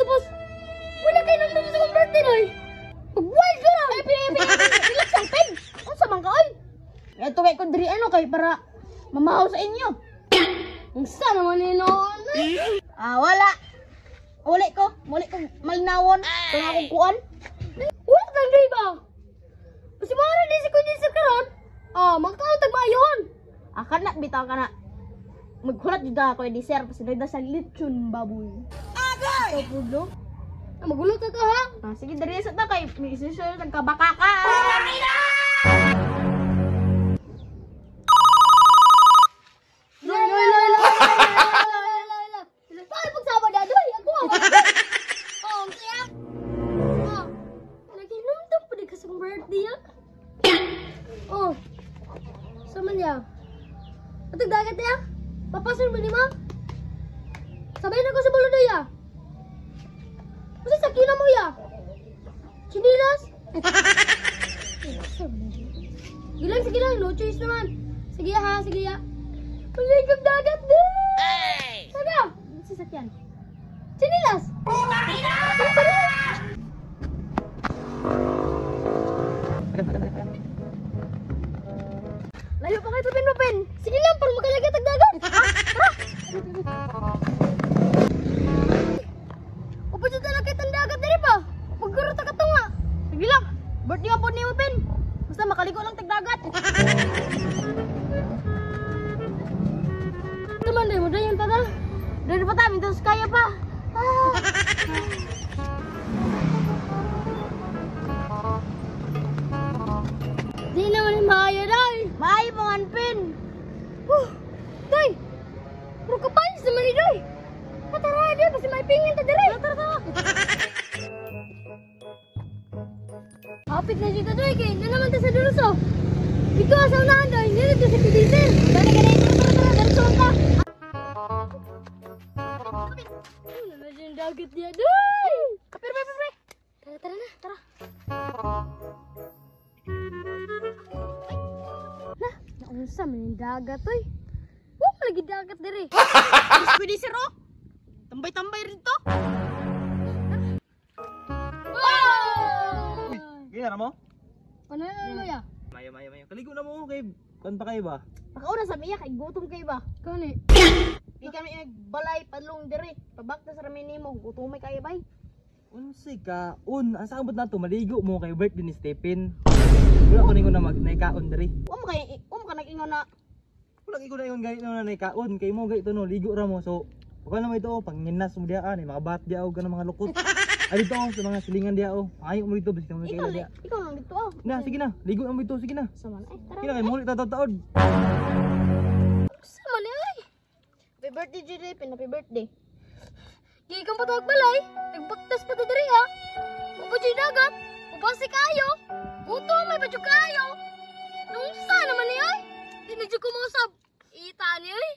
Tapos, wala kayo nang sa akong birthday, doy. Pag-wild ka na! Ay, relax ang pen! Unsa man ka, oy? Ito kay ko diri ano kay para mamahaw sa inyo. Unsa naman ni noon? Ah, wala. Uli ko, muli ko malinawon. Kung akong kuan. Wala kang doy ba? Kasi mga rin si Kuya sa karon. Ah, magkautag ba yun? Ah, kana bitaw kana. Maghulat jud ako di sir pasidagda sa lechon baboy. Agay! Ah, magulo ka ka ha? Ah, sige diri sa ta kay may isusur nagkabaka ka. Loy, loy, loy, loy, loy, loy, loy. Paano pagsama na, doy? Ako ah. Oh, ang saya. Oh, naginumdum pa di ka sa birthday ah. Oh, sama niya. Atong dagat niya? Papasan mo ni ma? Sabay na ko sa bulo ya. Kasi sa kina mo ya. Chinilas? Gilang, sige lang. No choice naman. Sige ha, sige ya. Maligog dagat din! Hey! Sana! Sasakyan. Chinilas! Layo pa kayo pin pin. Sige lang, para makalagat ang dagat! Tara! Upo dyan talaga kitang dagat diri pa! Pagkuro ta katunga! Sige lang. Birthday po nimo pin. Basta makaligo lang tag dagat. Naman dahil mo dayon tada! Diri pa ta, mintos kaya pa. Ah. Di naman maayo day! Maayo pa man pin. Huh! Day! Pero kapanis naman ni Day! Patara day! Basta may pingin ta diri! Tara tara! Hapit na dito Day! Kaya na naman ta sa dulo. Ito sa unahan Day! Nilito sa PDC! Dali ka tara tara tara, diretso lang ka. Ano na dyan dagat niya Day! Kapir pre pre. Tara tara na! Tara! Na! Naunsa man yung dagat oy! Huwag lagi dagat diri! Pwede sir oh. Tambay-tambay rito. Wow! Gina mo? Panalo mo ya? Mayo, mayo, mayo. Kaligo na mo kay kuan pa kayo ba? Pakauna sa miya kay gutom kay ba. Kani. Di kami nagbalay padlong diri. Pabakta sa rami nimo, gutom may kayo bay. Unsay ka? Un, ang saabot na to maligo mo kay birthday ni Stephen. Wala ko ningon na mag naikaon diri. Wa mo kay wa mo ka nag-ingon na Wala ko na ingon gay no na naikaon kay mo gay to no ligo ra mo. So, pagka na mo ito oh, panginas mo diya ni mga bat diya og kanang mga lukot. Ay dito oh, sa mga silingan diya oh. Ayo mo dito biskan mo ikaw kay diya. ikaw lang dito oh. Na, sige na. Ligo na mo dito, sige na. Sama na eh, tara. Sige na kay mo ulit taod. Sama ni ay. Happy birthday Julie, happy birthday. Gikan pa tawag balay, nagbaktas pa ta diri ha. Upo dyan dagat, ubasi kayo. Gutom may badyo kayo. Nung sa naman ni ay. Di na dyan kumausap. Ita ni ay.